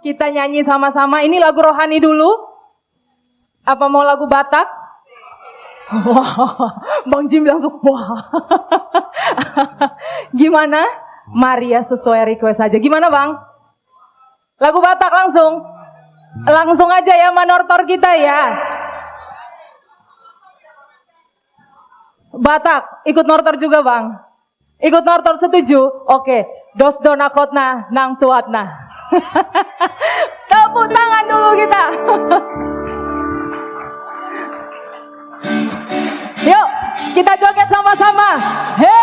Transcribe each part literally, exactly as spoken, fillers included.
Kita nyanyi sama-sama. Ini lagu rohani dulu. Apa mau lagu Batak? Wah, Bang Jim langsung, wah. Gimana? Maria sesuai request aja. Gimana, Bang? Lagu Batak langsung? Langsung aja ya, manortor kita ya. Batak, ikut nortor juga, Bang. Ikut nortor, setuju? Oke. Dos do na hot na nang tuatna. Tepuk tangan dulu kita. Yuk, kita joget sama-sama. He,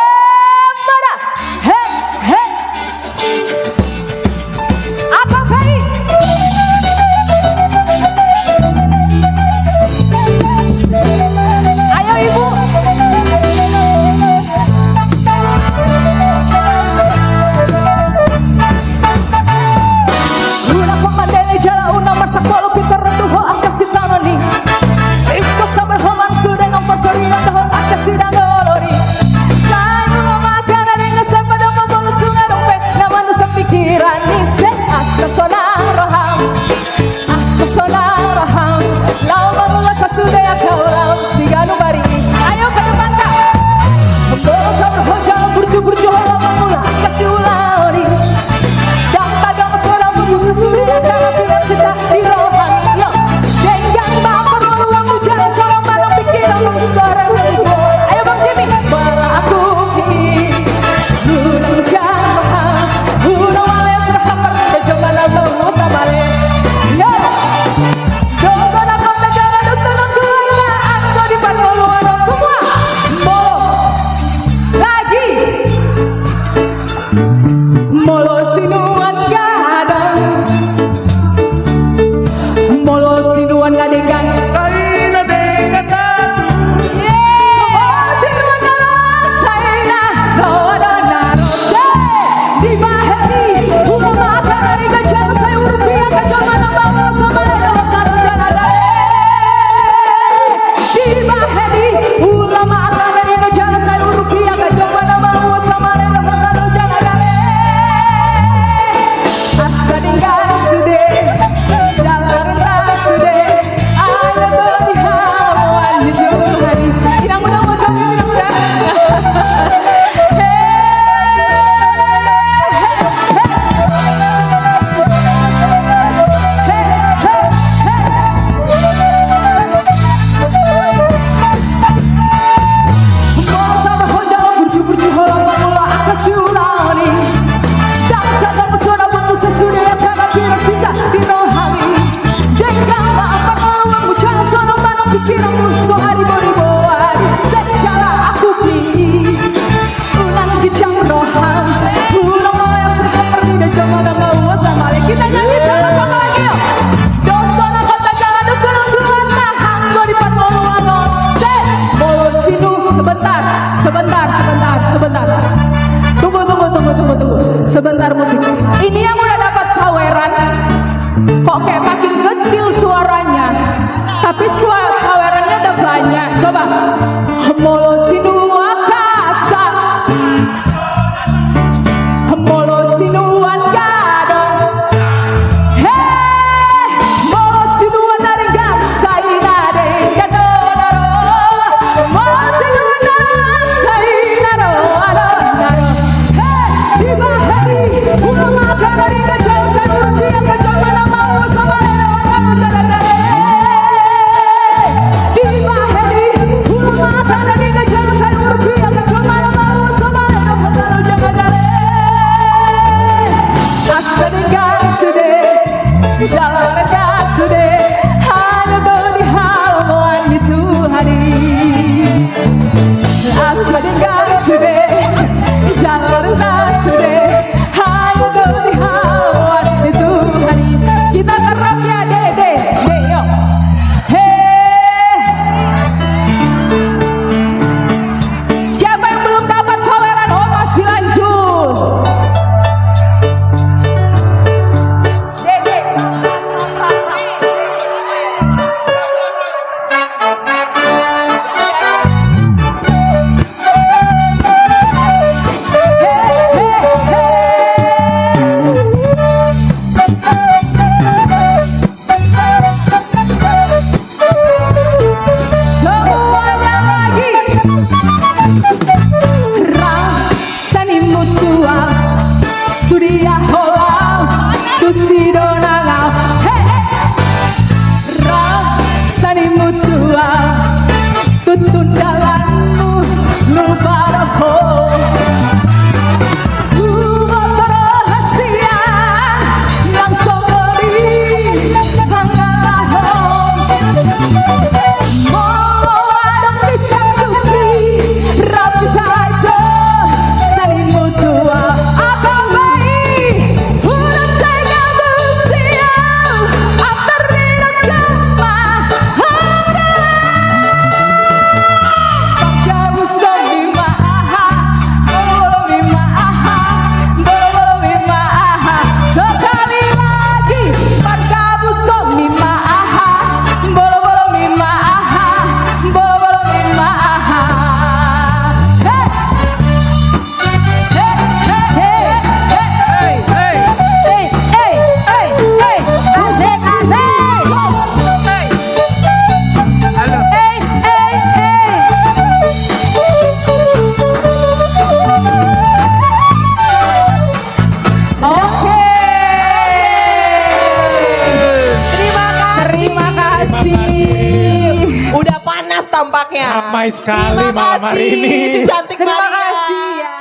mana? He, he. Apa baik? Ayo, Ibu. Unang ho mandele jala unang marsak, molo pintor tu ho angka sitangan i. Ingkon sabar ho manang sude, nang parsorian do ho angka sidangolon i. Sai molo mangkatai na denggan, sai padomu molo tung adong pe na manusang pikiran i, sai asa sonang roham. Asa sonang roham, laho mangula sasude angka ulaon siganup ari i. Ayo, ke depan, Kak. Molo sabar ho jala burju-burju ho laho mangula angka siulaon i. Ndang tagamon sonang burju sasude angka na pinasinta di roham i. Yo. Denggan ma parngoluanmu jala sonang manang pikiranmu, sonang manang pikiranmu. Ayo, Bang Jimmy. Pala aku pikir, unang jam roham, unang males roham, parjolo manang mauas na male. Yo. Dohot na hot na jala dos do na tuat na anggo di parngoluan on, semua. Molo. Lagi. Molo sinuan gadang. Molo sinuan na denggan. Sai na denggan tatu. Molo sinuan na ro, sai na ro, na ro, sai. Dibahen i, ula mangkatai na denggan jala sai urupiah, angka jolma na mauas na male dohot na ro jala dale. Dibahen i, ula mangkatai na denggan jala sai urupiah, angka jolma na mauas na male dohot na ro jala dale. Asa denggan sude, jala renta sude. Ayo, bagi hamu andi Tuhan. Inang uda, mau joget, inang uda. Molo sabar ho jala burju-burju ho laho mangula angka siulaon i. Ndang tagamon sonang burju sasude angka na pinasinta di roham i. Denggan ma parngoluanmu jala sonang manang pikiranmu, so haribo-ribo ari. Sai jala aku pikir. Unang ginjang roham, unang males roham, parjolo manang mauas na male. Kita nyanyi sama-sama lagi, yuk. Dos do na hot na jala dos do na tuat na anggo di parngoluan on. Set. Molo sinu-, sebentar, sebentar, sebentar, sebentar. Tunggu, tunggu, tunggu, tunggu, tunggu. Sebentar, musik. Ini yang udah dapat saweran. Kok kayak makin kecil suaranya? Tapi sua-, sawerannya udah banyak. Coba. Molo sinuan kasar. Molo sinuan gadang. He, molo sinuan na denggan, sai na denggan do na ro. Molo sinuan na ro, sai na ro, na ro, na ro. He, dibahen i, ula mangkatai na denggan jala sai urupiah, angka jolma na mauas na male dohot na ro jala dale. Dibahen i, ula mangkatai na denggan tampaknya. Ramai sekali malam hari ini. Terima kasih, Maria. Terima kasih, ya.